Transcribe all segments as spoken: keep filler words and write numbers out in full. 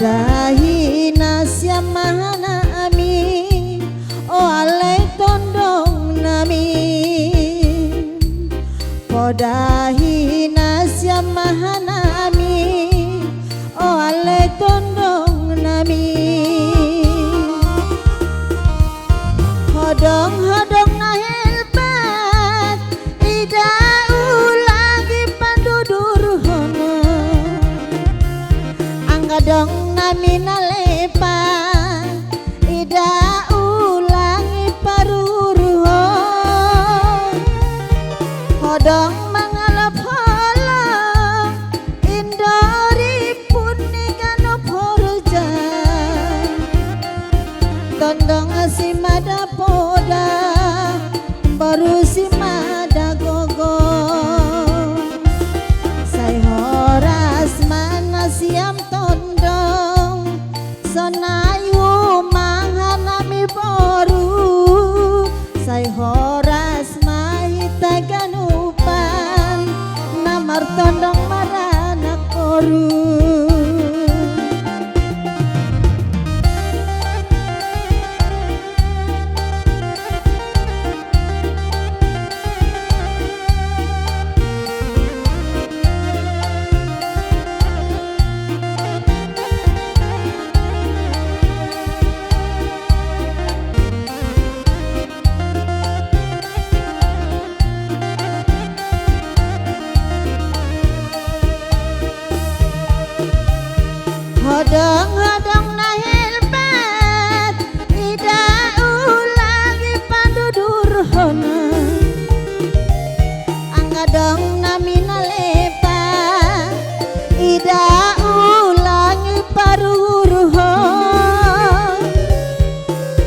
Dahi nasiam maha nami, o ale tondong nami. Podahi nasiam maha nami, o ale tondong nami. Hodong-hodong na helpat, ida ulangi pandudurhona. Angga dong nami na lepa, ida ulangi paruruhon. Hodong mangalap holong, indori pun ni ganup horja. Tondong si mada poda, boru si mada gogo. Sai horas ma nasiam tondong, sonai uma nami boru. Sai horas ma hita ganupan, na martondong maranak boru. Hodong-hodong na helpat, ida ulangi pandudurhona. Angga dong nami na lepa, ida ulangi paruruhon.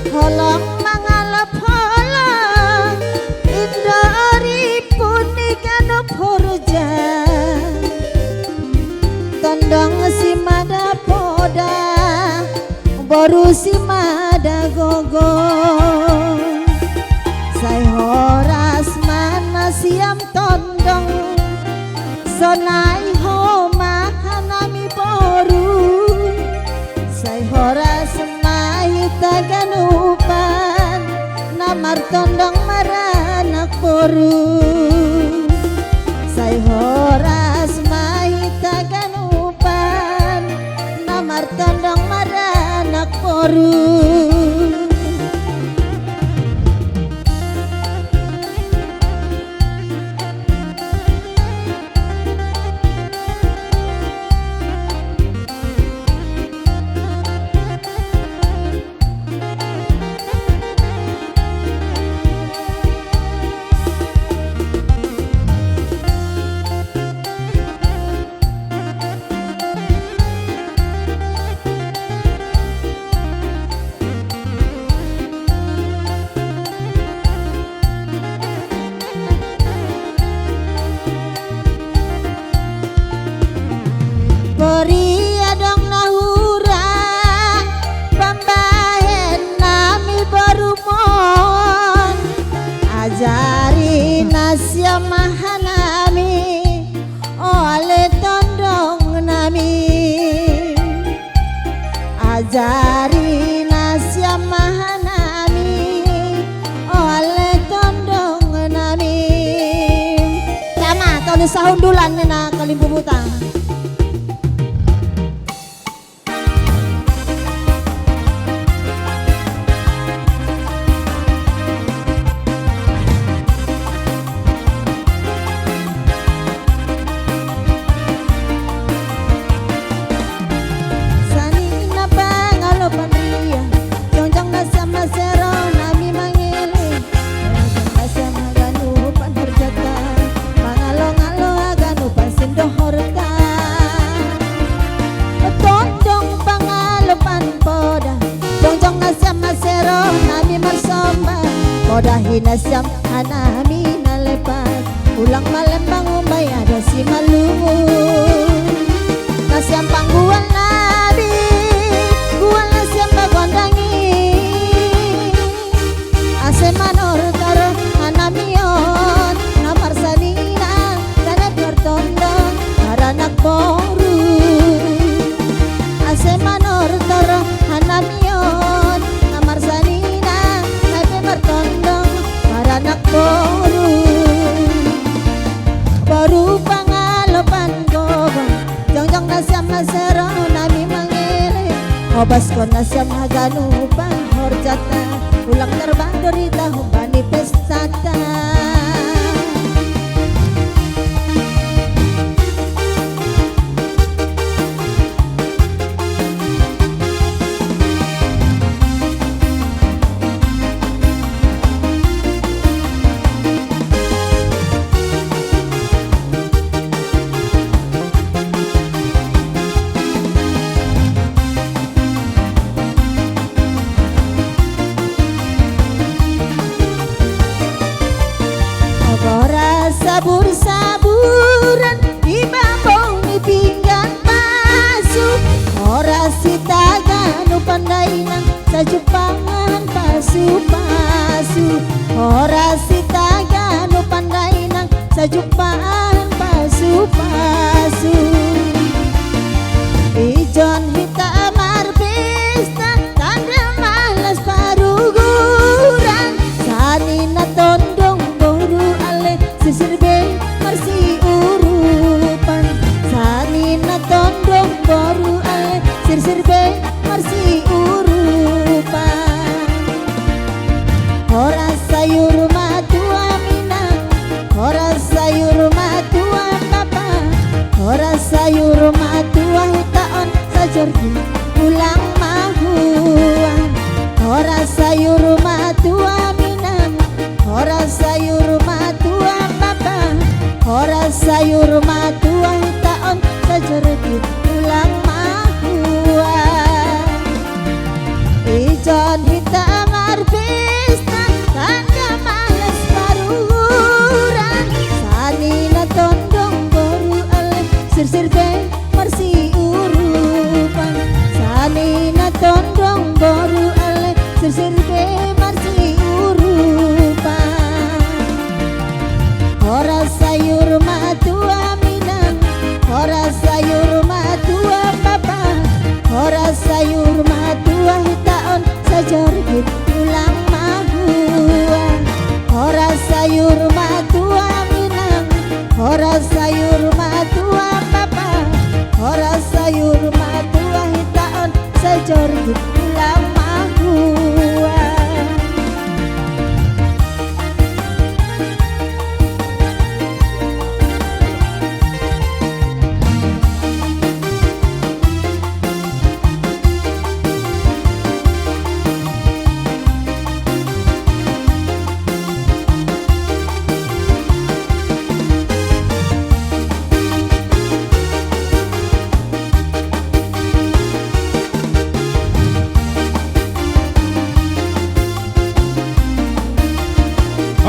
Holong mangalap holong, indori pun ni ganup horja. Tondong si mada poda, boru si mada gogo. Sai horas ma nasiam tondong, sonai uma nami boru. Sai horas ma hita ganupan, na martondong maranak boru. Sai horas ma hita ganupan, na martondong maranak boru. Pori adong nahura, pembahen nami boru mon. Ajari nasiam maha nami, o ale tondong nami. Ajari nasiam maha nami, o ale tondong nami. Tama, tolu sahun dulan nena kalimbubuta. Sanina pangalopan ria, jongjong nasiam masero nami mangele. Jongjong nasiam haganupan horjata, pangalo-ngalo haganupan si ndohorta. Tondong pangalopan poda, jongjong nasiam masero nami marsomba. Podahi nasiam hanami na lepas, ulang malem bangun bai ada si malu. Nasiam panggual nami, gual nasiam bagondangi. Ase manor karo hanami on, na marsanina, kada martondong, kada anak boru. Ase manor Namion, namar sanina, nai pe mertondong, baranak boru. Boru pangalopan gobong, jongjong nasiam masero nami mengele. Obaskon nasiam haganupan horjata, ulang terbang derita humbani pestata. Oras sabur-saburan i bambung i pinggan pasu, oras sitagan upan dainang sajupan pasu-pasu, oras sitagan upan dainang sajupan pasu-pasu. Ijon hita marbista tanda malas paruguran, sanina tondong boru ale sirsir be marsiurupan, sanina tondong boru ale sirsir be marsiurupan. Oras sayur matua minang, oras sayur matua papa, oras sayur matua hitaon sajorgi ulang mahuan. Oras sayur matua minang, oras sayur matua papa, oras sayur matua hitaon sajorgi ulang mahuan. Ijon hita marbista tanda malas paruguran, sanina tondong boru ale sirsir be marsiurupan, sanina tondong boru ale sirsir be marsiurupan. Oras sayur matua minang, oras sayur matua papa, oras sayur matua hitaon sajorgi ulang mahuan. Oras sayur matua minang, oras sayur matua papa, oras sayur matua hitaon sajorgi ulang mahuan.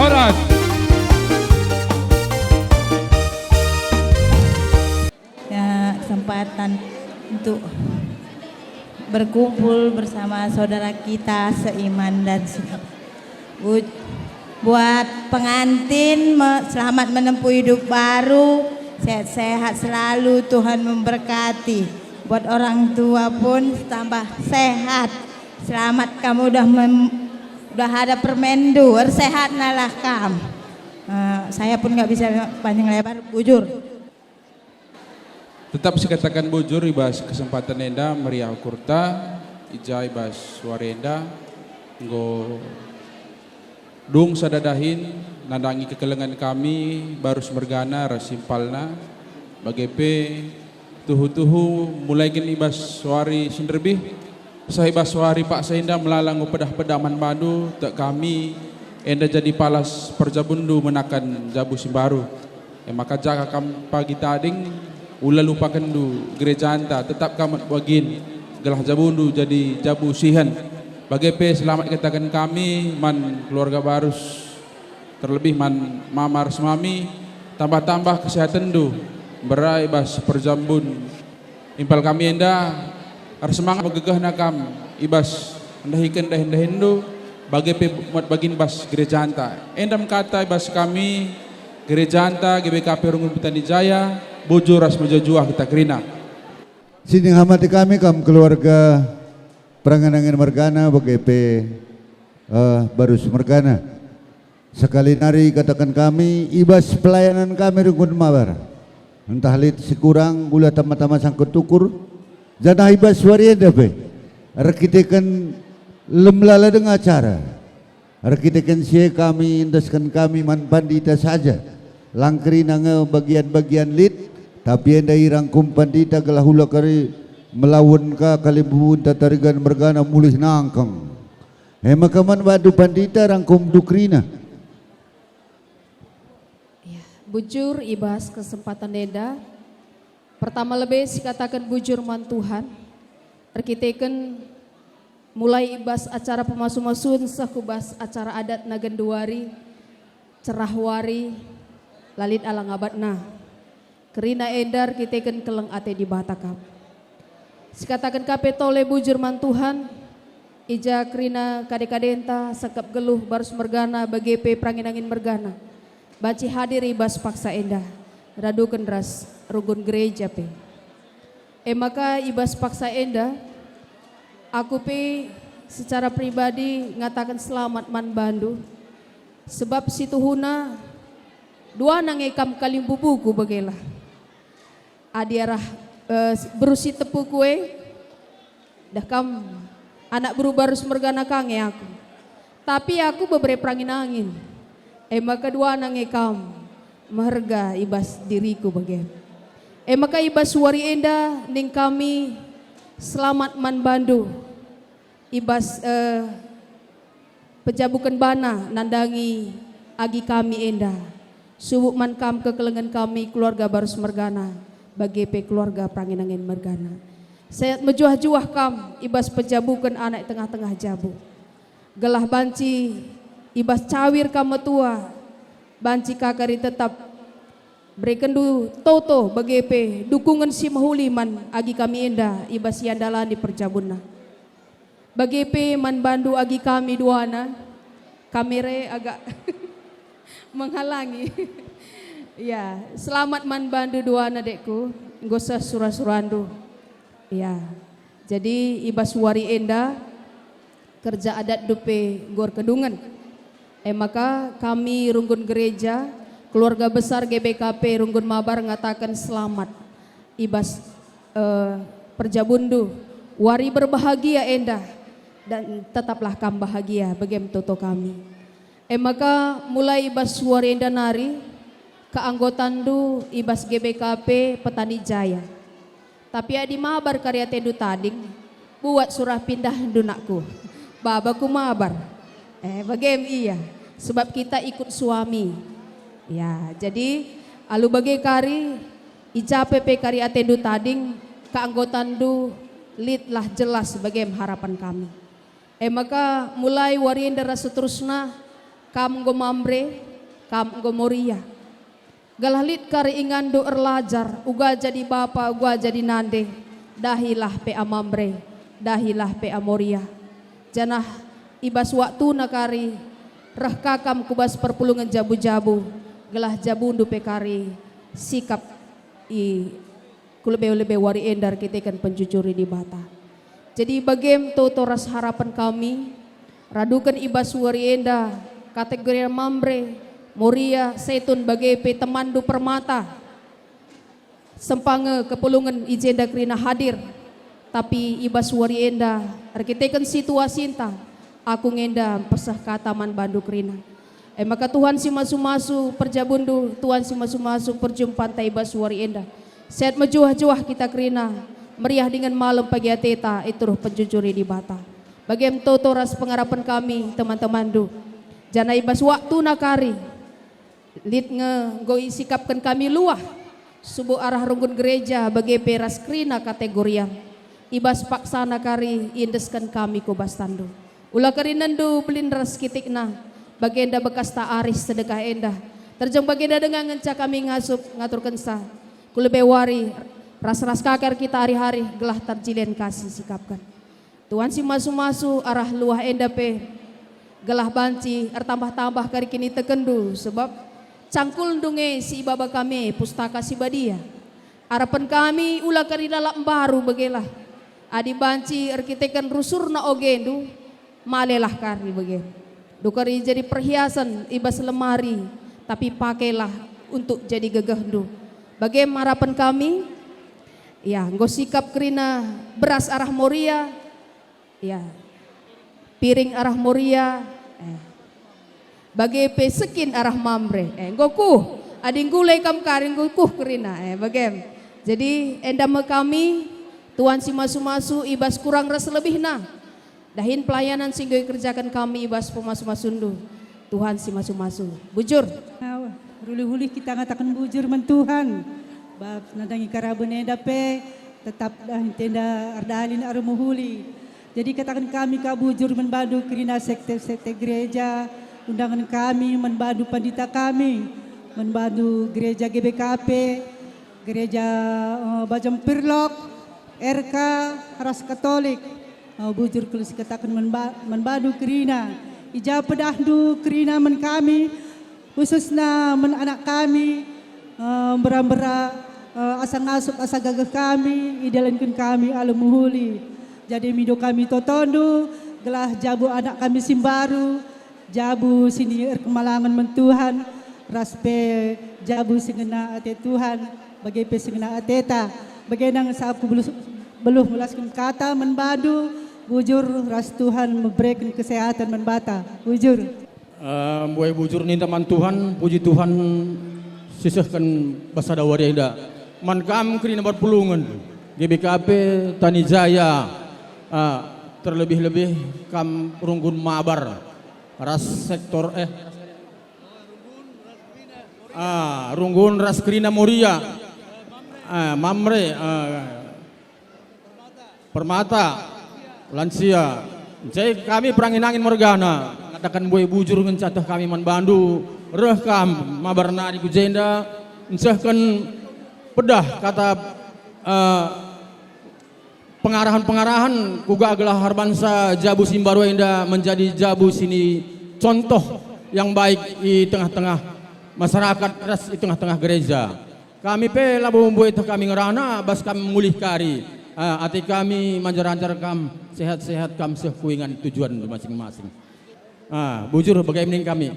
Horas. Ya, kesempatan untuk berkumpul bersama saudara kita seiman dan se-, Bu-, buat pengantin, me-, selamat menempuh hidup baru, sehat-sehat selalu, Tuhan memberkati. Buat orang tua pun tambah sehat. Selamat kamu udah mem-, udah ada permendu, ersehatnalah kam. Eh, saya pun nggak bisa panjang lebar, bujur. Tetap sikataken bujur i bas kesempatan enda meriah ukurta, i ja i bas wari enda enggo dung sada dahin nandangi kekelengen kami Barus mergana ras simpalna, bage pe tuhu-tuhu mulaiken i bas wari si nderbih, seh i bas wari paksa enda melala enggo pedah-pedah man bandu, tek kami enda jadi palas perjabunndu menaken jabu si mbaru. E maka jaga kam pagi tading, ula lupakenndu gerejanta, tetap kam bagin, gelah jabundu jadi jabu sihen. Bage pe selamat kataken kami man keluarga Barus, terlebih man mama ras mami, tambah-tambah kesehatenndu, mberai bas perjabun. Impal kami enda ersemangat megegehna kam i bas ndahiken dahin-dahinndu, bage pe muat bagin bas gerejanta. Enda me kata i bas kami, gerejanta G B K P Runggun Petani Jaya, bujur ras mejuah-juah kita kerina. Sini hamati kami kam keluarga Perangin-angin mergana bage pe, eh, barus mergana. Sekali nari kataken kami, i bas pelayanan kami rungkun mabar, ntah lit si kurang, gula tama-tama sangkut ukur, janah i bas wari enda pe, erkiteken lem lala denga acara, erkiteken si e kami endesken kami man pandita saja. Lang kerina nge bagian-bagian lit, tapi enda irangkum pandita gelah ula kari melawen ka kalimbubu ntah tarigan mergana mulih nangkeng. E maka man bandu pandita rangkum dukrina. Ya, bujur i bas kesempatan enda, pertama lebe sikataken bujur man Tuhan, erkiteken mulai i bas acara pemasu-masuen seh ku bas acara adat na genduari, cerah wari, la lit alang abatna. Kerina enda erkiteken keleng ate Dibata kap. Sikataken ka pe tole bujur man Tuhan, i ja kerina kade-kadenta, sengkep geluh barus mergana bage pe perangin-angin mergana, banci hadir i bas paksa enda, raduken ras runggun gereja pe. E maka i bas paksa enda, aku pe secara pribadi ngataken selamat man bandu, sebab situhuna duana nge kam kalimbubuku bagelah. Adi arah, eh, beru si tepuku e, dah kam anak beru barus mergana ka nge aku. Tapi aku bebere perangin-angin, e maka duana nge kam meherga i bas diriku bage. E maka i bas wari enda ning kami selamat man bandu i bas, eh, pejabuken bana nandangi agi kami enda. Subuk man kam kekelengen kami keluarga barus mergana, bage pe keluarga perangin-angin mergana. Sehat mejuah-juah kam i bas pejabuken anak tengah-tengah jabu. Gelah banci i bas cawir kam metua, banci ka kari tetap berekenndu toto bage pe dukungen si mehuli man agi kami enda i bas iandalani perjabunna. Bage pe man bandu agi kami duana, kami re agak menghalangi. Ya, selamat man bandu duana, dekku, enggo seh sura-surandu. Ya, jadi i bas wari enda, kerja adatndu pe enggo erkedungen. E maka kami runggun gereja, keluarga besar G B K P Runggun Mabar ngataken selamat i bas, eh, perjabunndu, wari berbahagia enda, dan tetaplah kam bahagia, bage me toto kami. E maka mulai i bas wari enda nari, keanggotandu i bas G B K P Petani Jaya. Tapi adi mabar kari atendu tading, buat surah pindahndu, nakku. Babaku mabar. Eh, bage me ia, sebab kita ikut suami. Ya, jadi alu bage kari, i ja pe pe kari atendu tading, keanggotandu litlah jelas bage me harapan kami. E maka mulai wari enda ras seterusna, kam enggo Mamre, kam enggo Moria. Gelah lit kari inganndu erlajar, uga jadi bapa, uga jadi nande, dahilah pe a Mamre, dahilah pe a Moria. Janah i bas waktuna kari, reh ka kam ku bas perpulungen jabu-jabu, gelah jabundu pe kari sikap i ku lebe-lebe wari enda erkiteken penjujuri Dibata. Jadi bagem toto ras harapen kami, raduken i bas wari enda kategori Mamre, Moria, Setun bage pe temanndu Permata. Sempa nge kepulungen i jenda kerina hadir, tapi i bas wari enda erkiteken situasinta, aku ngenda mpeseh kata man bandu kerina. E maka Tuhan si masu-masu perjabunndu, Tuhan si masu-masu perjumpanta i bas wari enda. Sehat mejuah-juah kita kerina, meriah dingen malem pagi ateta i teruh penjujuri Dibata. Bagem toto ras pengarapen kami, teman-temanndu. Janah i bas waktuna kari, lit nge enggo isikapken kami luah, subuk arah runggun gereja bage pe ras kerina kategorian. I bas paksana kari iendesken kami ku bas tandu. Ula kerinenndu belin ras kitikna, bagenda bekasta arih sedekah enda. Terjeng bagenda denga ngenca kami ngasup ngaturkensa ku lebe wari, ras-ras ka kari kita arih-arih gelah terjilin kasih sikapken. Tuhan si masu-masu arah luah enda pe, gelah banci ertambah-tambah kari kinitekenndu, sebab cangkulndu nge si ibaba kami Pustaka Si Badia. Arapen kami ula kari lalap mbaru begelah. Adi banci erkiteken rusurna ogendu, malelah kari bage. Dukeri jadi perhiasan i bas lemari, tapi pakailah untuk jadi gegehndu. Bage harapen kami, ya, enggo sikap kerina beras arah Moria, ya, piring arah Moria, eh, bage pe sekin arah Mamre. Eh, enggo kuh, adi nggule kam kari enggo kuh kerina. Eh, bage. Jadi, enda me kami, Tuhan si masu-masu i bas kurang ras lebihna. Dahin pelayanan si enggo ikerjaken kami i bas pemasu-masundu. Tuhan si masu-masu. Bujur. Nah, erulih-ulih kita ngataken bujur man Tuhan. Bab nandangi karaben enda pe tetap dahin tenda erdalin aru mehuli. Jadi kataken kami ka bujur man bandu kerina sekte-sekte gereja, undangen kami man bandu pandita kami, man bandu gereja G B K P, gereja, eh, Bajang Pirlok, R K, ras Katolik. Eh, bujur kal sikataken man ba-, man bandu kerina. I ja pedahndu kerina man kami, khususna man anak kami, eh, mbera-mbera, eh, asa ngasup, asa gageh kami, idalanken kami alu mehuli. Jadi mindo kami totondu, gelah jabu anak kami si mbaru, jabu si erkemalangen man Tuhan, ras pe jabu si ngena ate Tuhan, bage pe si ngena ateta. Bage nang sa aku beluh, beluh melasken kata man bandu, bujur ras Tuhan mebereken kesehatan man banta. Bujur. Eh, mbuai bujur ninta man Tuhan, puji Tuhan sisehken bas sada wari enda. Man kam kerina perpulungen, G B K P, Tani Jaya, eh, terlebih-lebih kam runggun mabar ras sektor, eh, ah, runggun ras kerina Moria, ah, Mamre, ah, Permata, lansia, nce kami perangin-angin mergana, ngataken mbuai bujur ngenca teh kami man bandu, reh kam mabar nari ku jenda, nsehken pedah kata, eh, pengarahen-pengarahen kuga gelah erbansa jabu si mbaru enda menjadi jabu si contoh yang baik i tengah-tengah masyarakat ras i tengah-tengah gereja. Kami pe labo mbueteh kami ngerana bas kam mulih kari. Ah, ate kami manjar-anjar kam, sehat-sehat kam seh ku ingan tujuan masing-masing. Ah, bujur bage ning kami.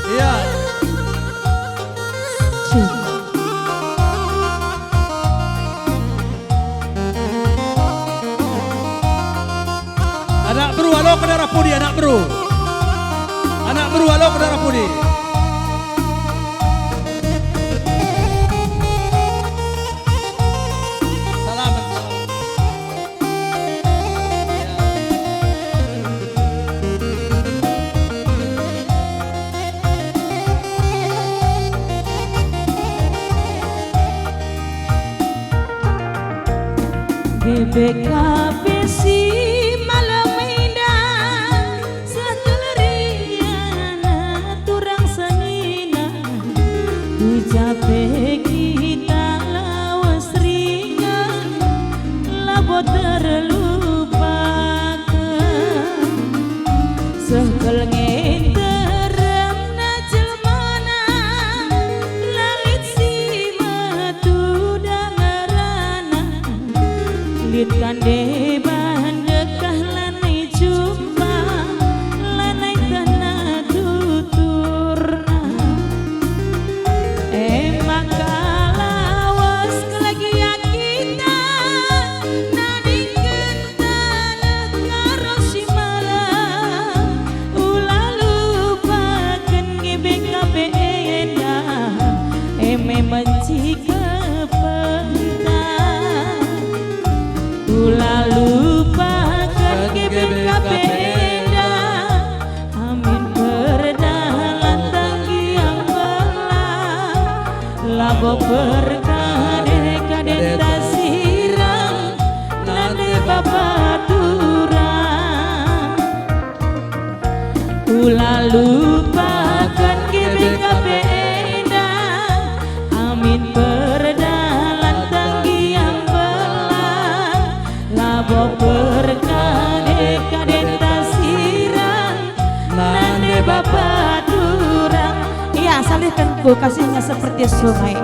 Iya. Anak beru, alo ke daerah pudi, anak beru. Anak beru, alo ke daerah pudi. Selamat. G B K P si malem enda, sehkel riana turang senina, ku ja pe kita lawes ringan, labo terlupaken. Sehkel nge nteremna jelmana, la lit si metuda ngerana. Lit ka ndeban dekah lanai jumpa, lanai taneh tuturna. E maka lawes kal gia kita nadingken taneh karo si malem. Ula lupaken G B K P enda, e me mencikepenta. Ula lupaken G B K P enda, amin perdalan tanggiang belah, labo perkade-kadenta sirang, nande bapa turang. Ula lupaken G B K P enda, amin perdalan tanggiang belah, labo perkade-kadenta sirang, nande bapa turang. Ia, salihken ku kasihnya seperti sungai.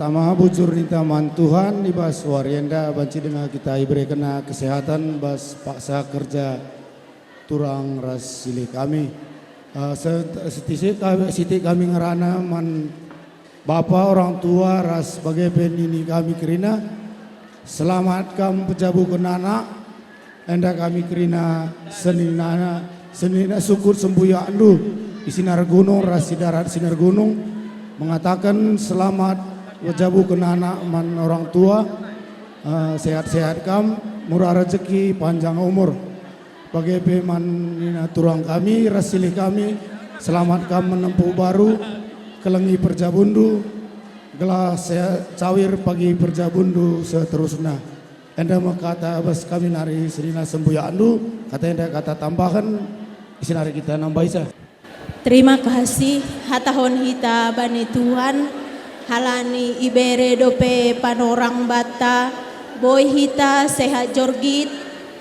Tama bujur ninta man Tuhan, i bas wari enda banci denga kita iberekenna kesehatan bas paksa kerja turang ras silih kami. Eh, se-, sitik ka-, sitik kami ngerana man bapa, orang tua, ras bage pe nini kami kerina, selamat kam pejabuken anak. Enda kami kerina seninana, senina sukut sembuyakndu i Sinar Gunung ras si darat Sinar Gunung, mengataken selamat pejabuken anak man orang tua, eh, sehat-sehat kam, murah rejeki, panjang umur. Bage pe man nina turang kami ras silih kami, selamat kam menempuh baru, kelengi perjabunndu, gelah se-, cawir pagi perjabunndu seterusna. Enda me kata bas kami nari senina sembuyakndu, kata enda kata tambahen, isi nari kita nambaisa. Terima kasih, hatahon hita bani Tuhan, halani ibere dope panorang banta, boi hita sehat jorgit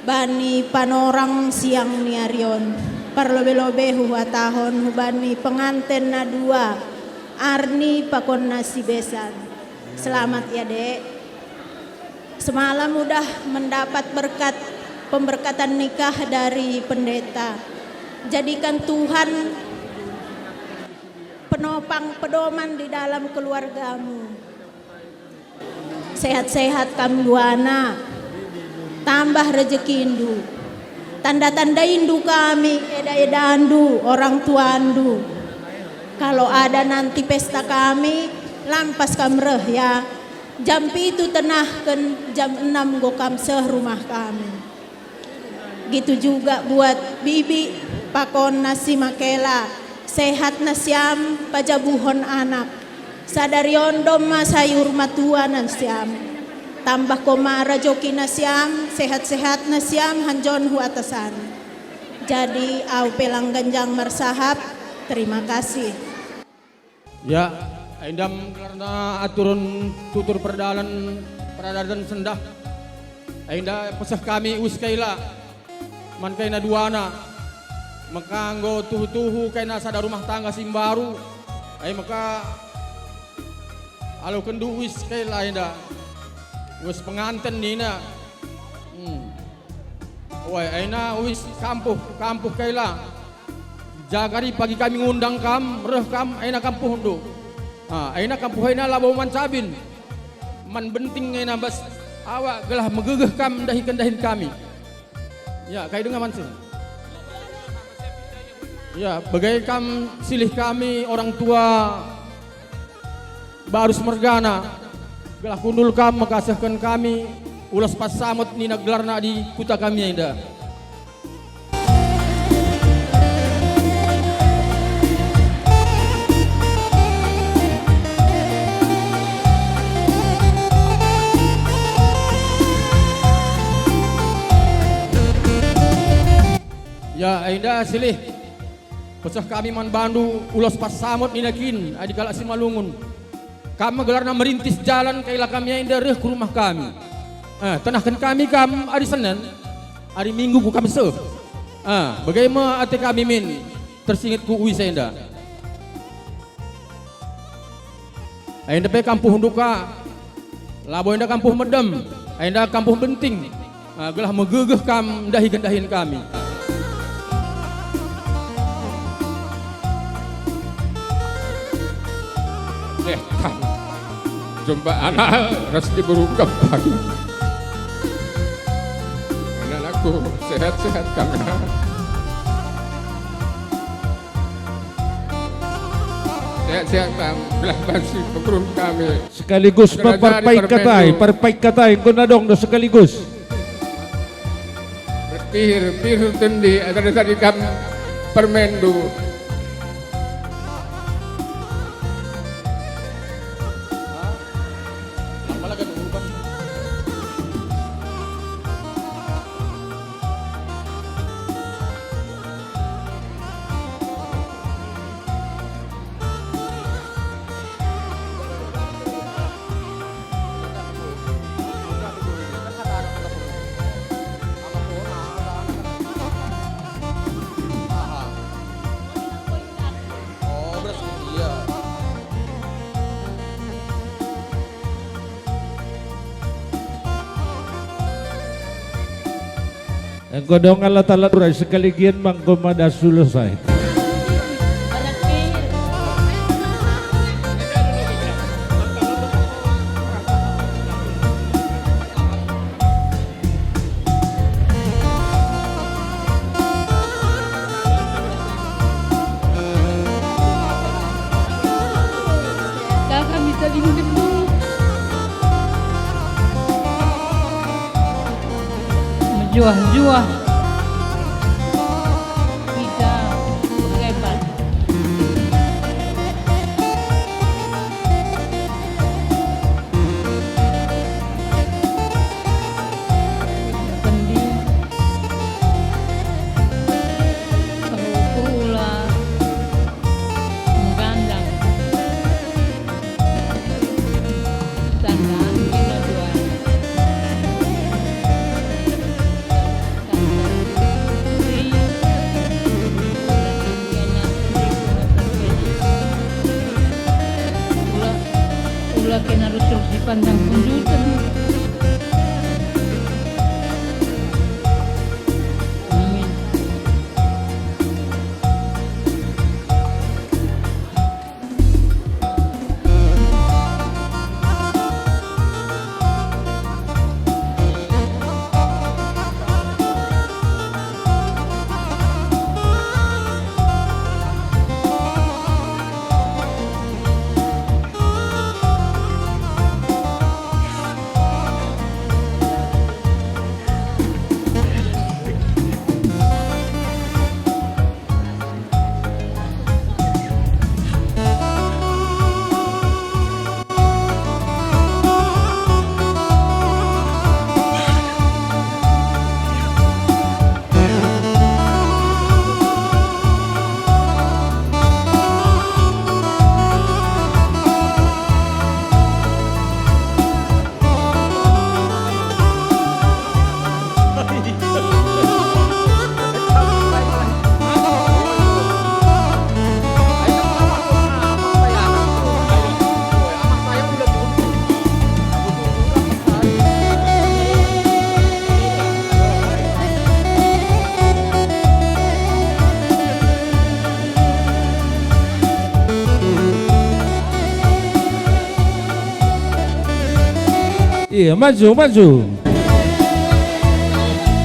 bani panorang siang ni ari on. Parlobe-lobe huhatahon hubani penganten na dua, Arni pakonna si besan. Selamat ya, Dek. Semalam udah mendapat berkat pemberkatan nikah dari pendeta. Jadikan Tuhan penopang pedoman di dalam keluargamu. Sehat-sehat kam duana, tambah rejekindu. Tanda-tandaindu kami, eda-edandu, orang tuandu. Kalau ada nanti pesta kami, lampas kam reh ya. Jam pitu tenahken, jam enam enggo kam seh rumah kami. Gitu juga buat bibi pakonna si Makela, sehat nasiam pajabuhon anak. Sadari on domma sayur matua nasiam. Tambah koma rajoki nasiam, sehat-sehat nasiam hanjon hu atasan. Jadi au pe lang ganjang mersahap, terima kasih. Ya, enda gelarna aturen tutur perdalan peradaten sendah. Enda peseh kami uis kaila man kaina duana. Maka enggo tuhu-tuhu kaina sada rumah tangga si mbaru. Ai maka alokenndu uis kaila enda. Uis penganten nina. Hmm. Wai, aina uis kampuh, kampuh kaila. Jagari pagi kami ngundang kam, reh kam, aina kampuhndu. Ah, aina kampuh aina labo man cabin. Man benting aina bas awak gelah megegeh kam ndahiken dahin kami. Ya, kai denga man seh. Ya, bage kam silih kami orang tua. Barus mergana, gelah kundul kam mekasehken kami, ulos pas samut nina gelarna di kuta kami enda. Ya, enda silih. Peseh kami man bandu, ulos pas samut nina kin, adi kalak Simalungun. Kam me gelarna merintis jalan kaila kami enda reh ku rumah kami. Eh, tenahken kami kam ari Senen, ari Minggu ku kam seh. Eh, bage me ate kami min, tersinget ku uis enda. Enda pe kampuhndu ka. Labo enda kampuh medem, enda kampuh benting. Ah, gelah megegeh kam ndahiken dahin kami. Eh, kam. Jumpa anak ras diberu kembang. Anak-anakku, sehat-sehat kam, ya? Sehat-sehat kam, gelah banci pengurung kami. Sekaligus perpait katai, perpait katai, enggo nadong do sekaligus. Berpihir, pihir tendi, ada tadi kam permendu. Enggo dong Allah Ta'ala turai sekali gian mangko mada sulus ai. Dah kami tadi mudik tu. Mejuah-juah. Kita berlebar. Pendi. Kalau pula menggandang. Ula kena rusur si pandang punjuten. Amin. Iya, maju, maju.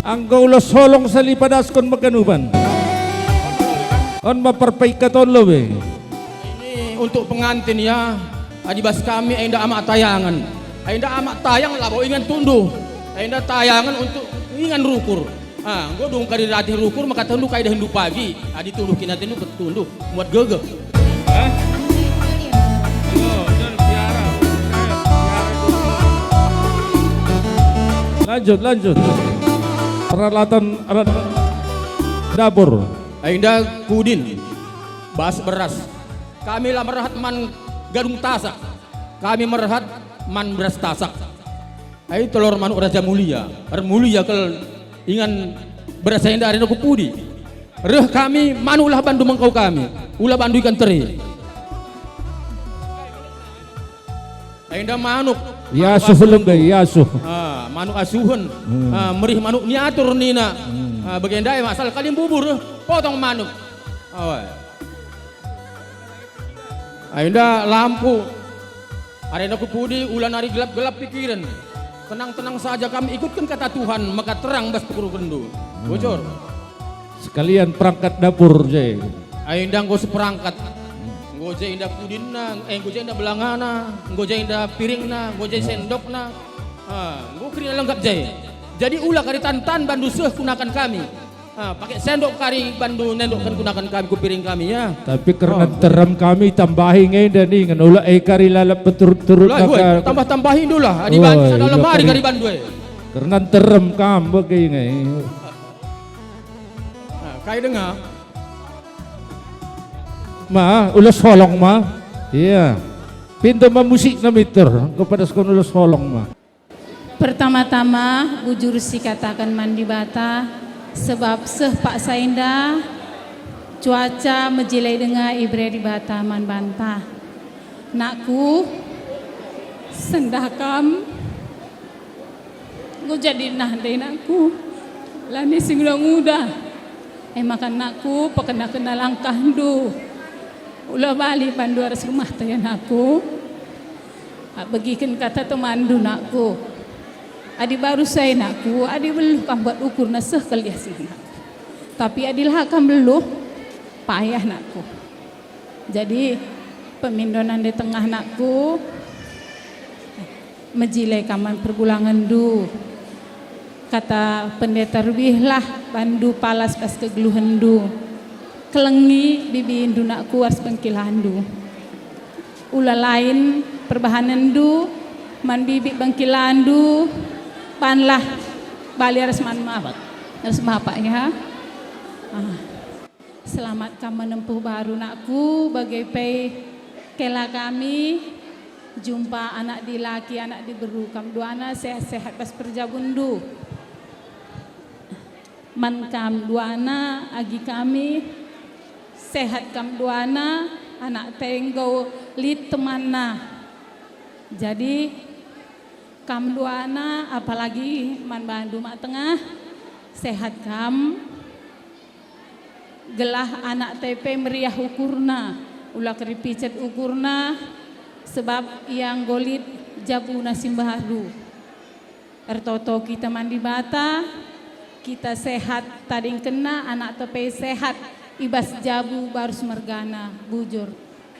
Anggo ulos holong sali padaskon meganupan. On ma perpaikat on lo be. Ini untuk pengantin ya, adi bas kami enda amak tayangen. Enda amak tayang labo ingan tunduh. Enda tayangen untuk ingan rukur. Ah, enggo dung kari latih rukur maka tendu kai dahinndu pagi. Adi tunduh kinatendu ketunduh, muat gegeh. Hah? Lanjut, lanjut. Peralatan alat dapur. Enda kudin, bas beras. Kami la merhat man gadung tasak. Kami merhat man beras tasak. Ai telor manuk Raja Mulia, ermulia kal ingan berasa enda arena ku pudi. Reh kami, manuklah bandu mengkau kami, ula bandu ikan teri. Enda manuk, manuk asuh asuhen lem be, enda. Asuh. Ah, manuk asuhen. Hmm. Ah, merih manuk niatur nina. Hmm. Ah, bagenda e asal kalimbubu reh, potong manuk. Awa. Enda lampu. Arena ku pudi ula nari gelap-gelap pikiren. Tenang-tenang saja kam ikutken kata Tuhan maka terang bas pekurukenndu. Hmm. Bujur. Sekalian perangkat dapur je. Enda enggo seperangkat. Enggo je enda kudinna, eh, enggo je enda belangana, enggo je enda piringna, enggo je sendokna. Ah, enggo kerina lengkap je. Jadi ula kari tan-tan bandu seh kunakan kami. Ah, pake sendok kari bandu nendokkan kunakan kami ku piring kami, ya. Tapi kerna nterem kami tambahi nge enda ningen ula e kari lalap beturut-turut. Lah, woi, tambah-tambahi ndu lah. Adi bandu sada lemari kari bandu e. Kerna nterem kam bagi nge. Ah, kai denga? Ma, ulos holong ma. Iya. Pintu ma musik na mitur, enggo padaskon ulos holong ma. Pertama-tama, bujur sikataken man Dibata, sebab seh paksa enda cuaca mejile denga ibere Dibata man banta. Nakku, sendah kam, enggo jadi nah ndai nakku. Lanai si nguda-nguda. E maka anakku, pekena-kena langkahndu. Ula bali bandu ras rumahta, ya anakku. Begiken kata temanndu, nakku. Adi baru sai, nakku, adi beluh kam buat ukurna seh kal liasna, nakku. Tapi adi la kam beluh, payah, nakku. Jadi, pemindonan di tengah, nakku, mejile kam man pergulangenndu. Kata pendeta, lebihlah bandu palas bas kegeluhenndu. Kelengi bibindu, nakku, ras bengkilandu. Ula lain perbahanenndu man bibi bengkilandu, banlah bali ras man bapak, ras bapak, ya. Ah. Selamat kam menempuh baru, nakku, bage pe kela kami jumpa anak dilaki, anak diberu, kam duana sehat-sehat bas perjabunndu. Man kam duana agi kami, sehat kam duana, anakta enggo lit temanna. Jadi, kam duana, apalagi man bandu mak tengah, sehat kam. Gelah anakta pe meriah ukurna, ula keripicet ukurna, sebab ia enggo lit jabuna si mbaru. Ertoto kita man Dibata, kita sehat, tadingkenna anakta pe sehat, i bas jabu barus mergana, bujur.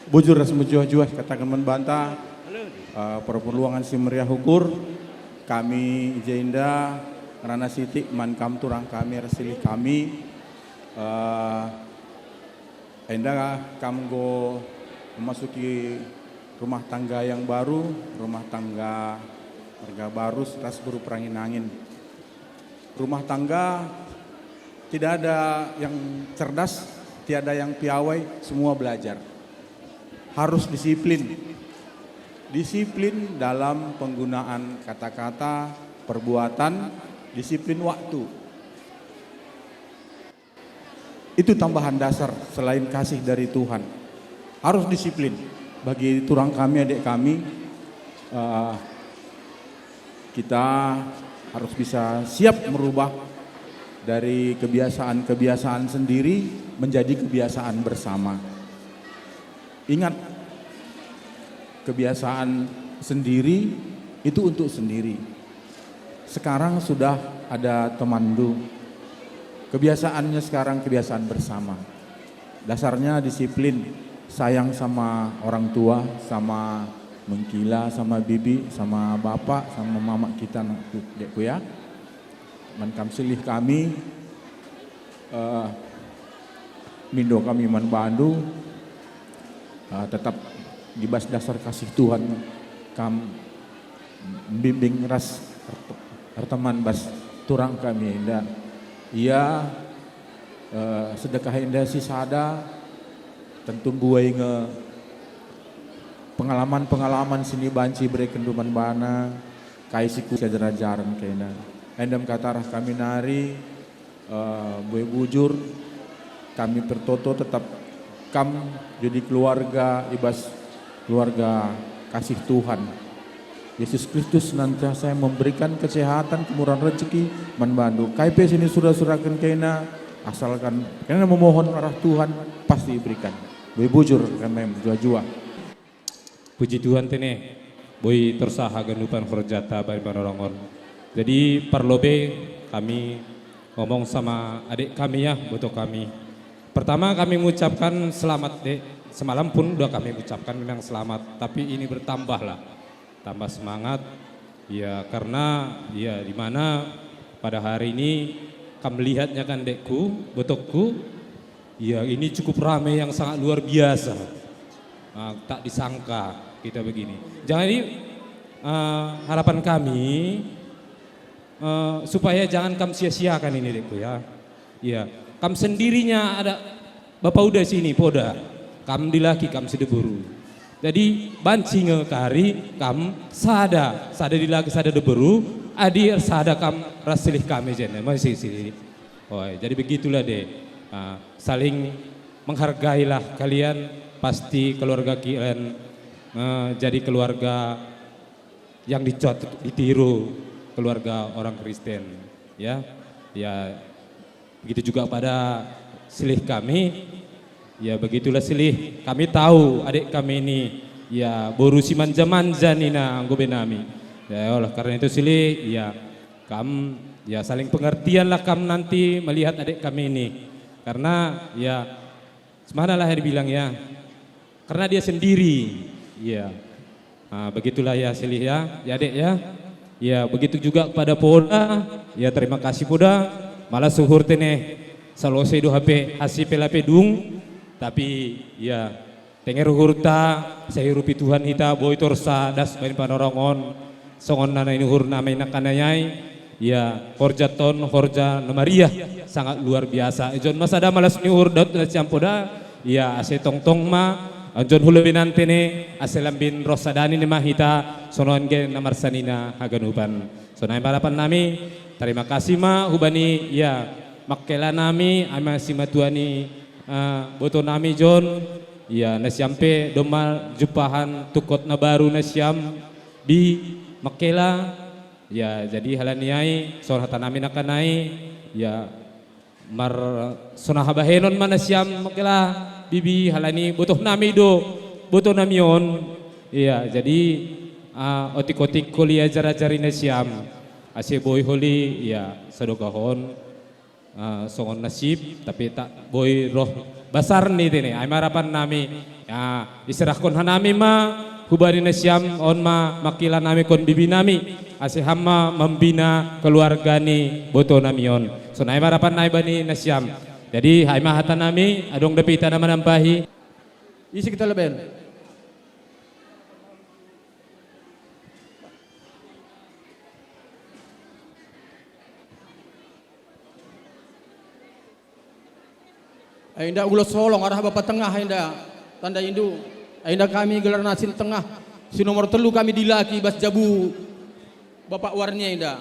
Bujur ras mejuah-juah kataken man banta, eh, perpulungen si meriah ukur, kami i jenda ngerana sitik man kam turang kami ras silih kami, eh, enda kam enggo memasuki rumah tangga yang baru, rumah tangga merga barus ras beru perangin-angin. Rumah tangga tidak ada yang cerdas, tiada yang piawai, semua belajar. Harus disiplin. Disiplin dalam penggunaan kata-kata, perbuatan, disiplin waktu. Itu tambahan dasar selain kasih dari Tuhan. Harus disiplin. Bagi turang kami, adik kami, eh, kita harus bisa siap merubah dari kebiasaan-kebiasaan sendiri menjadi kebiasaan bersama. Ingat, kebiasaan sendiri itu untuk sendiri. Sekarang sudah ada temanndu. Kebiasaannya sekarang kebiasaan bersama. Dasarnya disiplin, sayang sama orang tua, sama mengkila, sama bibi, sama bapak, sama mamak kita, nak, dekku, ya. Man kam silih kami, eh, mindo kami man bandu, eh, tetap di bas dasar kasih Tuhan kam mbimbing ras ert-, erteman bas turang kami enda. Ia, eh, sedekah enda si sada, tentu mbuai nge pengalaman-pengalaman si banci iberekenndu man bana, kai si ku ajar-ajaren kena. Enda me kata arah kami nari, eh, mbuai bujur, kami pertoto tetap kam jadi keluarga i bas keluarga kasih Tuhan. Yesus Kristus senantiasa memberikan kesehatan, kemurahan rezeki man bandu. Kai pe si nisura-suraken kena, asalkan kena memohon arah Tuhan, pasti iberikan. Mbuai bujur kami mejuah-juah. Puji Tuhan tene, boi tersaha ganupan kerjata bani panorongon. Jadi, parlobe kami ngomong sama adik kami ya, boto kami. Pertama kami mengucapkan selamat, Dek. Semalam pun udah kami ucapkan memang selamat, tapi ini bertambahlah. Tambah semangat, ya, karena, ya, di mana pada hari ini kam melihatnya kan, Dekku, botokku, ya, ini cukup ramai yang sangat luar biasa. Ah, tak disangka kita begini. Jadi, ah, harapan kami, eh, supaya jangan kam sia-siakan ini, Dekku, ya. Ya, kam sendirinya ada bapa uda sini, poda. Kam dilaki, kam si diberu. Jadi, banci nge kari kam sada, sada dilaki, sada diberu, adi ersada kam ras silih kami jenda, masih sini. Oh, jadi begitulah deh. Ah, saling menghargailah kalian, pasti keluarga kalian, eh, jadi keluarga yang dicontoh, ditiru keluarga orang Kristen, ya. Ya, begitu juga pada silih kami. Ya, begitulah silih. Kami tahu adik kami ini, ya, boru si manja-manja nina enggo be nami. Ya, oleh karena itu silih, ya, kam, ya, saling pengertianlah kam nanti melihat adik kami ini. Karena, ya, semanalah yang dibilang, ya. Karena dia sendiri. Iya. Ah, begitulah ya, silih ya, ya, Dek ya. Ya, begitu juga kepada Poda. Ya, terima kasih Poda. Malah suhur tene salose do hape hasi pela pedung. Tapi ya, tenger uhurta, sehirupi Tuhan hita boi torsa das bain panorongon. Songon nana inuhurna mai nakanayai, ia horja ton, horja na mariah, sangat luar biasa. Ijon masa da malas ni uhur Daud na siampoda, ia ase tongtong ma, anjon hula binante ne, ase lambin roh sadani ne ma hita, sonon ge na marsanina haganupan. Sonai barapan nami, terima kasih ma hubani ia makkela nami, ama si matuani, eh, boto nami Jon, ia nasiam pe domma jumpahan tukot na baru nasiam bi makkela. Ya, jadi halani ai, sonah tanami nakanai, ya, mar sonah bahenon ma nasiam mekela bibi halani botoh nami do, botoh nami on. Ya, jadi, ah, otik-otik koli ajar-ajari nasiam. Ase boi holi, ya, sadokahon. Ah, songon nasib, tapi tak boi roh basar ni tene. Ai marapan nami, ah, iserahkon hanami ma, hubani nasiam on ma, makila nami kon bibi nami, ase ham ma membina keluarga ni boto nami on. Sonai marapan nai bani nasiam. Jadi, ai ma hata nami, adong dapita nama nampahi. Isi kita leben. Enda ulos solong arah Bapa Tengah enda, tanda indu. Enda kami gelarna si tengah, si nomor telu kami dilaki bas jabu Bapak Warni enda.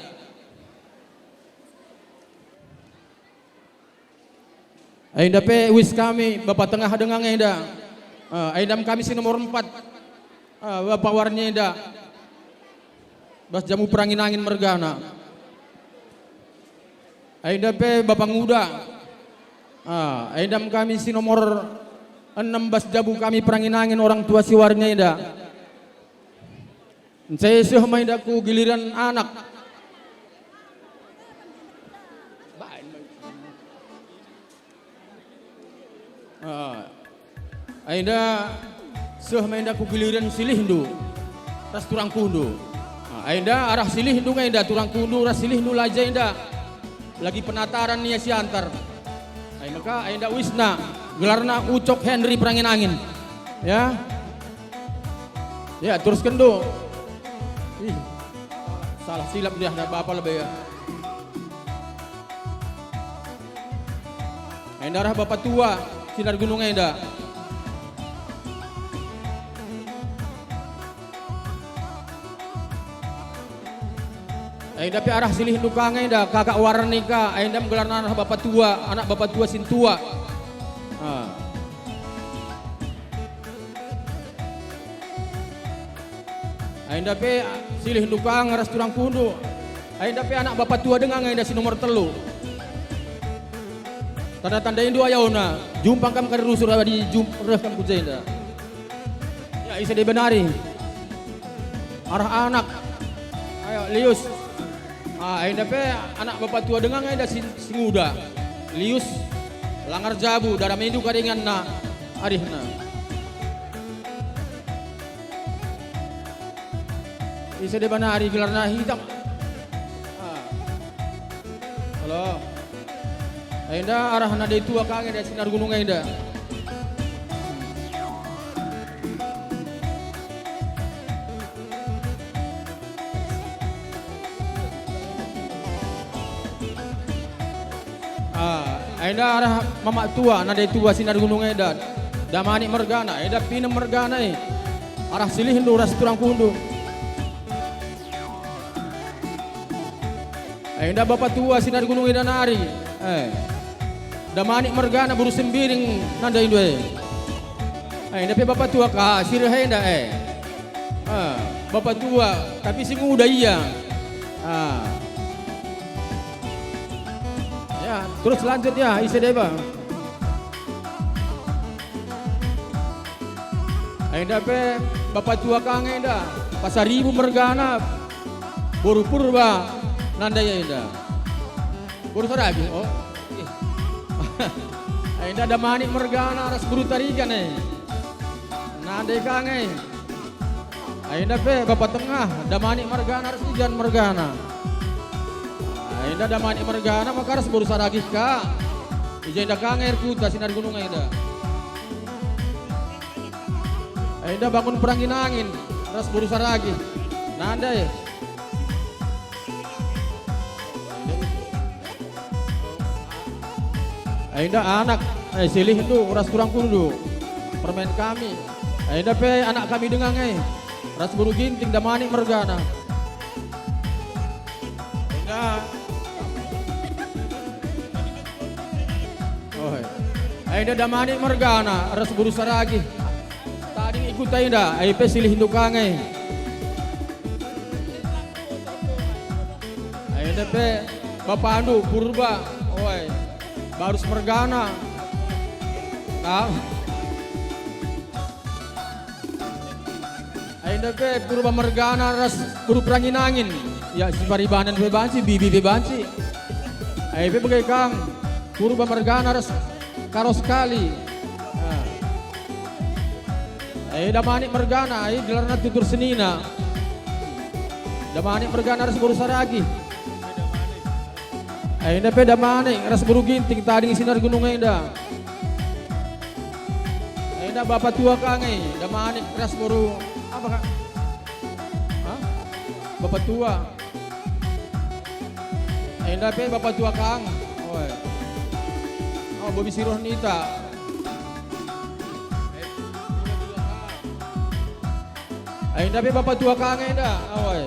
Enda pe uis kami Bapa Tengah denga enda. Ah, enda kami si nomor empat. Ah, Bapa Warni enda. Bas jamu perangin-angin mergana. Enda pe Bapa Nguda. Ah, enda kami si nomor enam bas jabu kami perangin-angin orang tua si Warni enda. Ncai seh ma enda ku giliran anak. Ah, enda seh ma enda ku giliran silihndu ras turangkundu. Ah, enda arah silihndu nge enda turangkundu ras silihndu laja enda. Lagi penataran nia siantar. Ai maka enda uisna gelarna Ucok Henry perangin-angin. Ya. Ya, terusken do. Ih, salah silap dia, ada bapa lebih ya. Enda arah bapa tua, sinar gunung enda. Enda pe arah silih nukang enda, kakak warni ka, enda gelarna arah bapa tua, anak bapa tua sintua. Ah. Enda pe silih nukang ras turangkundu. Enda pe anak bapa tua denga enda si nomor telu. Tanda-tanda indu ayona, jumpang kam kari rusur adi jump reh kam ku jenda. Ya, isa deba nari. Arah anak. Ayo, lius. Ah, enda pe anak bapa tua denga enda si, si nguda. Lius, langar jabu, dara mindu karinganna, arihna. Isa deba nari gelarna hitam. Ah. Halo. Enda arah nade tua kangen ya sinar gunung enda. Ah, enda arah mamak tua, nade tua sinar gunung enda. Damani mergana, enda pinem mergana e. Arah silihndu ras turangkundu. Enda bapa tua sinar gunung enda nari. Eh. Damani mergana buru sembiring nanda indu e. Eh, enda pe bapa tua ka si reh enda e. Ah, bapa tua, tapi si nguda ia. Ah. Terus lanjut ya, ise deba. Enda pe bapa tua ka nge enda, Pasaribu mergana, boru Purba, nandai enda. Boru Saragih, oh. Enda Damanik mergana ras boru Tarigan e. Nandai ka nge. Enda pe bapa tengah, Damanik mergana ras Ijan mergana. Enda Damanik mergana maka ras boru Saragih ka. I jenda ka nge erkuta sinar gunung enda. Enda bangun perangin angin ras boru Saragih. Nandai. Enda anak, eh, silihndu ras turangkundu. Permen kami. Enda pe anak kami denga nge. Ras boru Ginting Damanik mergana. Enda. Oh, enda Damanik mergana ras boru Saragih. Tading ikut enda, ai pe silihndu ka nge. Enda pe bapandu Purba, oi, Barus mergana. Kam. Enda pe Purba mergana ras boru perangin angin. Ya, si Paribanan pe banci, Bibi pe banci. Ai pe bage kang Purba mergana ras Karo sekali. Ah. Eh, Damanik mergana, eh, gelarna tutur senina. Damanik mergana ras boru Saragih. Eh, enda pe Damanik ras boru Ginting tading sinar gunung enda. Eh, enda bapa tua ka nge, Damanik ras boru apa, Kak? Hah? Bapa tua. Enda pe bapa tua kang. Oi. Oh, bobi siroh nita. Enda pe bapa tua kang enda. Oi.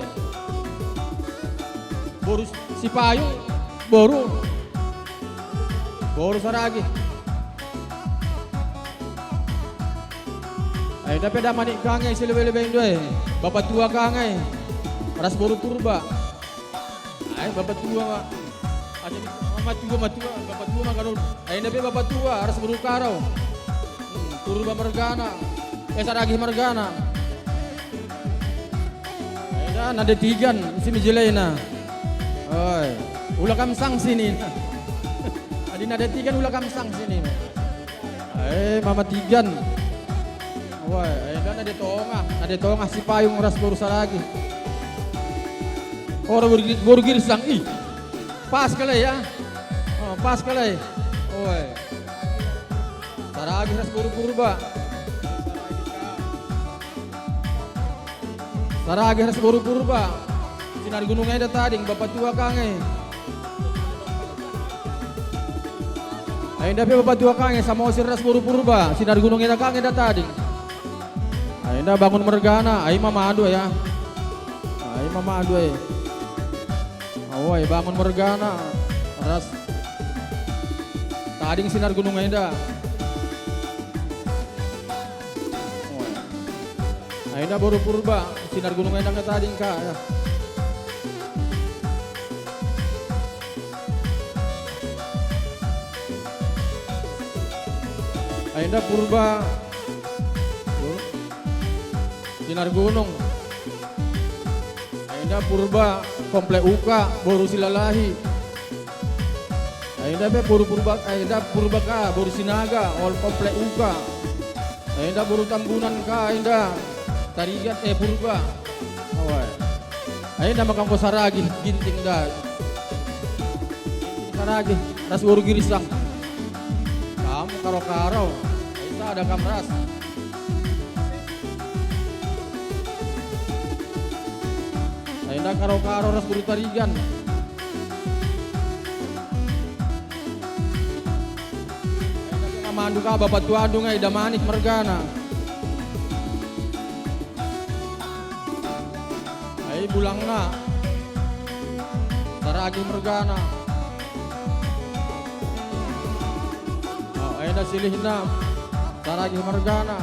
Boru Sipayung, boru. Boru Saragih. Enda pe Damanik kang e si lebe-lebe ndo e. Bapa tua kang e. Ras boru Purba. Ai, bapa tua, Mak. Adi mama tua, matua, bapa tua maka dulu. Ai, enda pe bapa tua, ras boru Karo. Hmm, Purba mergana. Eh, Saragih mergana. Enda nande Tigan, si mejelena. Oi, ula kam sangsi nina. Adi nande Tigan, ula kam sangsi nina. Eh, mama Tigan. Wah, eh, kan nande Tongah, nande Tongah Sipayung ras boru Saragih. Ora boru Gi-, boru Girsang, ih. Pas kal ya. Oh, pas kal. Oi. Saragih ras boru Purba. Saragih ras boru Purba. Sinar gunung enda tading, bapa tua kang e. Enda pe bapa tua kang e, Samosir ras boru Purba. Sinar gunung enda kang enda tading. Enda bangun mergana, ai mamandu ya. Ai mamandu e. Awai bangun mergana. Ras tading sinar gunung enda. Enda boru Purba, sinar gunung enda nge tading ka, ya. Enda Purba, sinar gunung. Enda Purba, komplek uka, boru Silalahi. Enda pe boru Purba, enda Purba ka, boru Sinaga, ol komplek uka. Enda boru Tambunan ka enda. Tarigan, eh, Purba. Awai. Enda maka enggo Saragih, Ginting da. Saragih, ras boru Girsang. Kam karo-karo. Ai sada kam ras. Enda karo-karo ras boru Tarigan. Mamandu ka bapa tuandu nge Damanik mergana. Ai bulangna. Saragih mergana. Oh, enda silihna. Saragih mergana.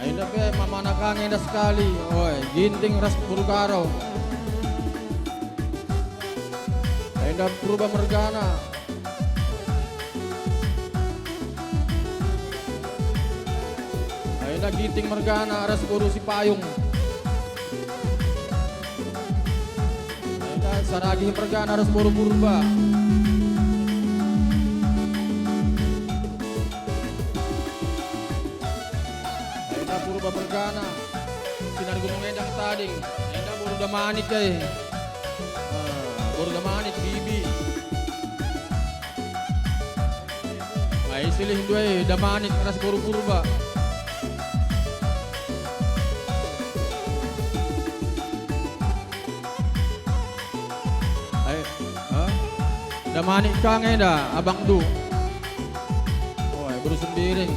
Enda pe mamana kang enda sekali. Oi, Ginting ras boru Karo. Enda Purba mergana. Ginting mergana ras boru Sipayung. Enda Saragih mergana ras boru Purba. Enda Purba mergana, sinar Gunung Endang tading. Enda boru Damanik e. Ah, boru Damanik, Bibi. Ai, silih ndai Damanik ras boru Purba. Ai, ha? Damanik ka nge enda, abangndu. Oh, ai, boru Sembiring.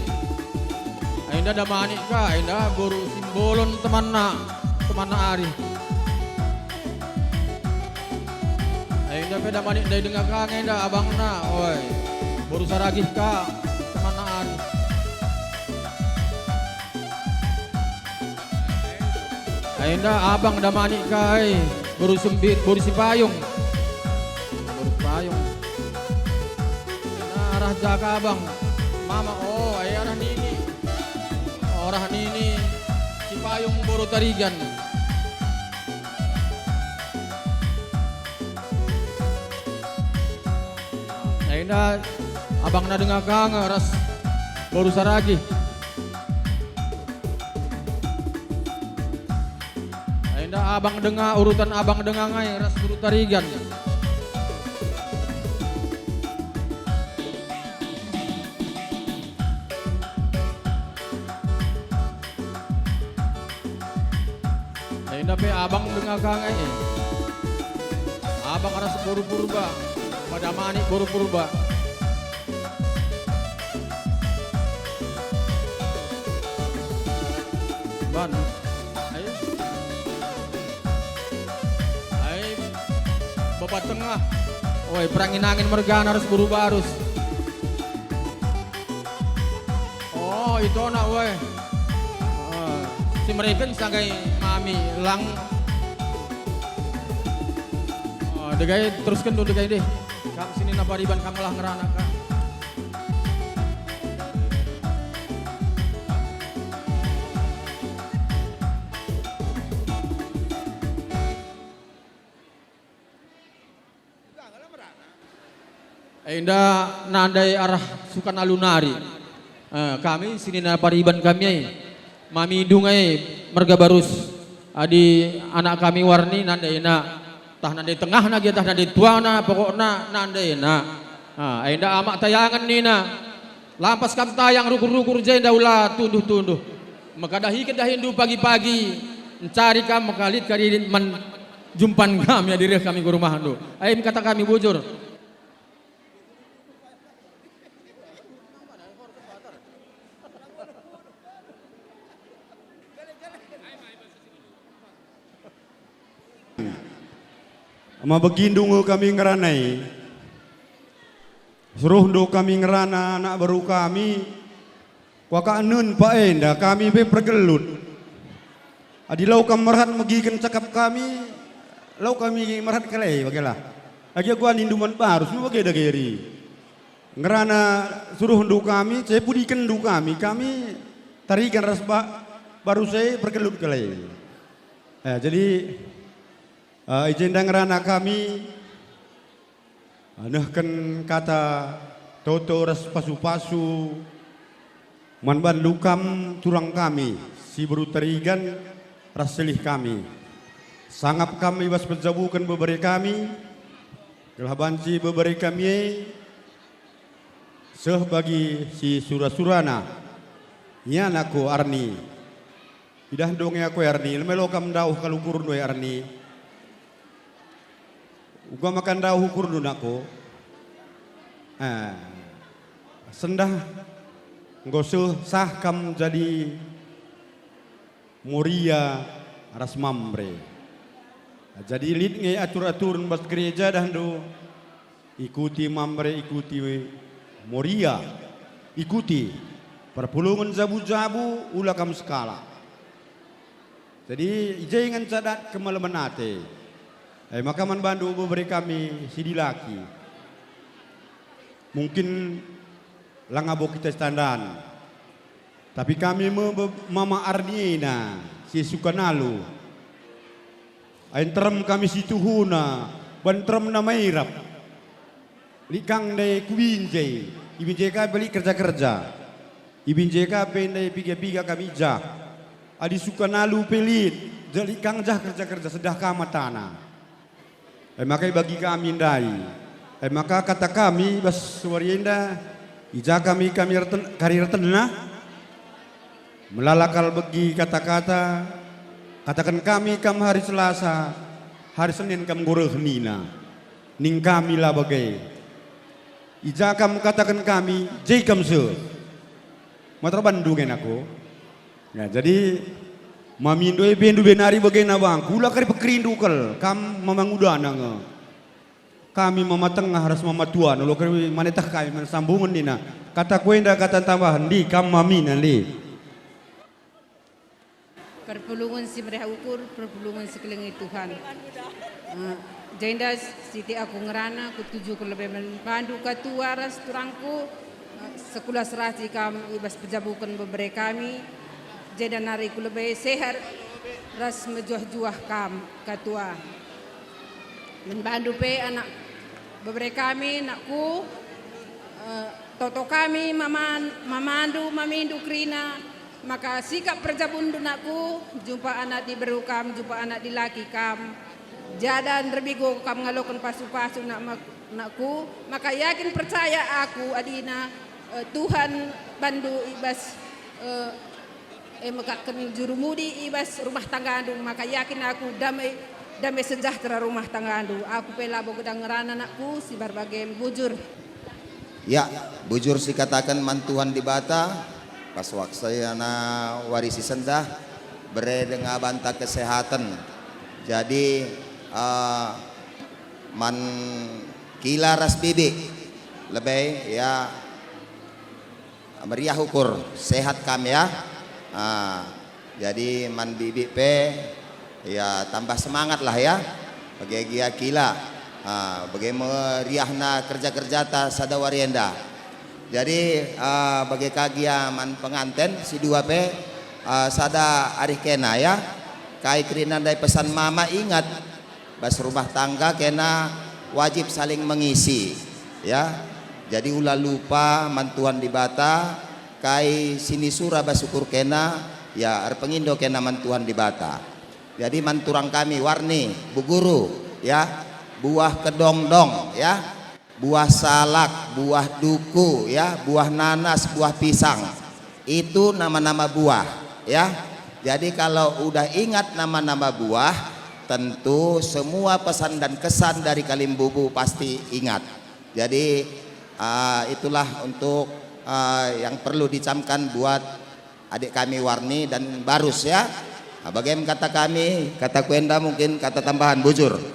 Ai, enda Damanik ka, enda boru Simbolon temanna, temanna Ari. Ai, enda pe Damanik ndai denga ka nge enda abangna, oi. Boru Saragih ka, temanna Ari. Ai, enda abang Damanik ka, ai. Boru Sembit, boru Sipayung. Boru Sipayung. Enda arah jaka abang. Mama, oh, ai arah nini. Oh, arah nini. Sipayung boru Tarigan. Enda abangna denga ka nge ras boru Saragih. Enda abang denga, urutan abang denga nge ras boru Tarigan. Enda pe abang denga ka nge e. Abang ras boru Purba, Damanik boru Purba. Ban. Ai. Ai. Bapa Tengah. Oi, perangin-angin mergana ras boru Barus. Oh, itona, weh. Ah, si mereken sangkai mami lang. Ah, degai, terusken dulu degai deh. Kam sini napa riban kam lah ngerana ka. Enda nandai arah Sukan Alu nari. Eh, kami senina pariban kami ai. Mami Dung ai merga Barus. Adi anak kami Warni nandaina. Tah nandai tengahna gia, tah nandai tuana, pokokna nandaina. Ah, enda amak tayangen nina. Lampas kam tayang rukur-rukur jenda ula tunduh-tunduh. Maka dahiken dahindu pagi-pagi, ncari kam maka lit kari man jumpan kami adi reh kami ku rumahndu. Ai kata kami bujur. Maba begindu nge kami ngerana i. Suruhndu kami ngerana anak beru kami, kuakap nen pa enda kami pe pergelut. Adi lau kam merhat megiken cakap kami, lau kami merhat kale bagelah. Agi aku anindu man Barus me bage dage eri. Ngerana suruhndu kami, cepu dikenndu kami, kami Tarigan ras ba-, Barus e pergelut kale. Eh, jadi, eh, i jenda ngerana kami, nehken kata toto ras pasu-pasu man bandu kam turang kami, si beru Tarigan ras selih kami. Sangap kam i bas penjabuken bebere kami, gelah banci bebere kami e seh bagi si sura-surana. Ia nako Arni. Idah ndunge aku Arni, leme lo kam ndauh kal ukurndu e Arni. Uga maka ndauh ukurndu nako. Eh, sendah enggo seh sah kam jadi Moria ras Mamre. Jadi lit nge atur-aturen bas gereja dahndu. Ikuti Mamre, ikuti Moria, ikuti perpulungen jabu-jabu, ula kam sekalak. Jadi, i je ngenca dat kemalemen ate. E maka man bandu bebere kami si dilaki. Mungkin langa bo kita sitandan. Tapi kami me be-, Mama Arniena si suka nalu. Ai nterem kami si tuhuna, ban nteremna mairap. Lit kang ndai kubinjai, ibinjai ka pe lit kerja-kerja. Ibinjai ka pe ndai piga-piga kami jah. Adi suka nalu pe lit, jadi kang jah kerja-kerja sedah ka matana. E maka ibagi kami ndai. E maka kata kami bas wari enda, i ja kami, kami erten-, kari ertenna? Melala kal begi kata-kata, kataken kami kam hari Selasa, hari Senin kam enggo reh nina. Ning kami la bage. I ja kam kataken kami, je kam seh. Matra bandu ngen aku. Ya, jadi, mamindu e bendu benari bagena bangku, la kari pekerindu kal, kam mama ngudana nge. Kami mama tengah ras mama tuana, lo kari maneteh kami man sambungen nina. Kata kuenda kata tambahen, ndi kam mamina, ndi. Perpulungen si meriah ukur, perpulungen si kelengi Tuhan. Eh, jenda siti aku ngerana, kutuju ku lebe man bandu katua ras turangku, eh, sekulah seraci kam i bas pejabuken bebere kami, jenda nari ku lebe sehat ras mejuah-juah kam katua. Man bandu pe anak bebere kami, nakku, eh, toto kami maman-, mamandu, mamindu kerina, maka sikap perjabunndu nakku, jumpa anak diberu kam, jumpa anak dilaki kam, jada nderbigo kam ngaloken pasu-pasu nak mak-, nakku, maka yakin percaya aku adina, eh, Tuhan bandu i bas, eh, e mekatken jurumudi i bas rumah tanggandu, maka yakin aku damai, damai sejahtera rumah tanggandu. Aku pe labo gedang ngerana nakku, si bage bujur. Ya, bujur sikataken man Tuhan Dibata, pas waksana wari si sendah, bere denga banta kesehaten. Jadi, eh, man Kila ras Bibi, lebe, ya, meriah ukur, sehat kam ya. Ah, jadi man Bibi pe, ya, tambah semangat lah ya. Bage gia Kila, ah, bage meriahna kerja-kerjata sada wari enda. Jadi, ah, bage ka gia man penganten si dua pe, ah, sada arih kena ya. Kai kerina ndai pesan mama, ingat, bas rumah tangga kena wajib saling mengisi, ya. Jadi ula lupa man Tuhan Dibata, kai si nisura bas ukur kena, ya, erpengindo kena man Tuhan Dibata. Jadi man turang kami Warni, Bu Guru, ya, buah kedongdong, ya, buah salak, buah duku, ya, buah nanas, buah pisang. Itu nama-nama buah, ya. Jadi kalau udah ingat nama-nama buah, tentu semua pesan dan kesan dari Kalimbubu pasti ingat. Jadi, ah, itulah untuk, ah, yang perlu dicamkan buat adik kami Warni dan Barus, ya. Ah, bagaimana kata kami, kata kuenda mungkin kata tambahan, bujur.